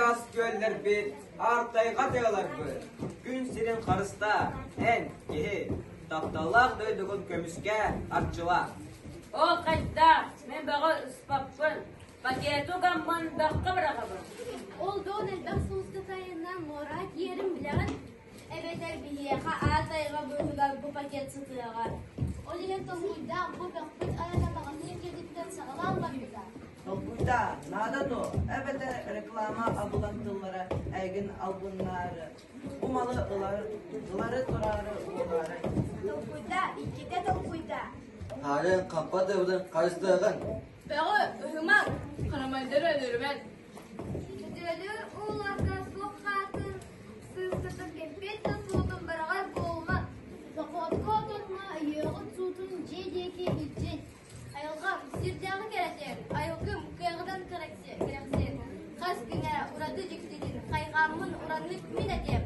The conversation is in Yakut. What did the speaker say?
Ыраас күөллэрбит, аар-тайҕа тыаларбыт, күн сирин харыстаа, эн, киһи, тапталлаах дойдугун көмүскээ, арчылаа. Ол хайдах, мин бөҕү ыспаппын, пакету гаммын бөххө быраҕабын. Ол дьон элбэх сууска сайынынан муораҕа киирэрин билэҕин? Эбэтэр биһиэхэ аат айҕа быыһыгар бу пакет сытыаҕа. Ол иһин толкуйдаах бу бөхпүт айана маҕаһыын дьиэтиттэн саҕалаан барбыта. Толкуйдаа, наада дуо? Эбэтэр реклама абылаҥ тыллара эйигин албыннаары, бу малы ылары, ылары тураары буолаарай? Толкуйдаа, иккитэ толкуйдаа. Хаарын хаппат ыбытын харыстыаҕыҥ. Бөҕү ыһымаҥ, харамайдары өлөрүмэҥ. Сөтүөлүүр ууларга суох хаатын сыыстытын кэмпиэт да суутун быраҕар буолумаҥ. Дохуотка отонно өйүөҕүт суутун дьиэ диэки илдьин. Айылҕам сирдээҕи кэрэтин, айылгым кыаҕынан кэрэхсиэн, хас күнэ ураты дьиктитин хайҕааммын ураннык мин этиэм.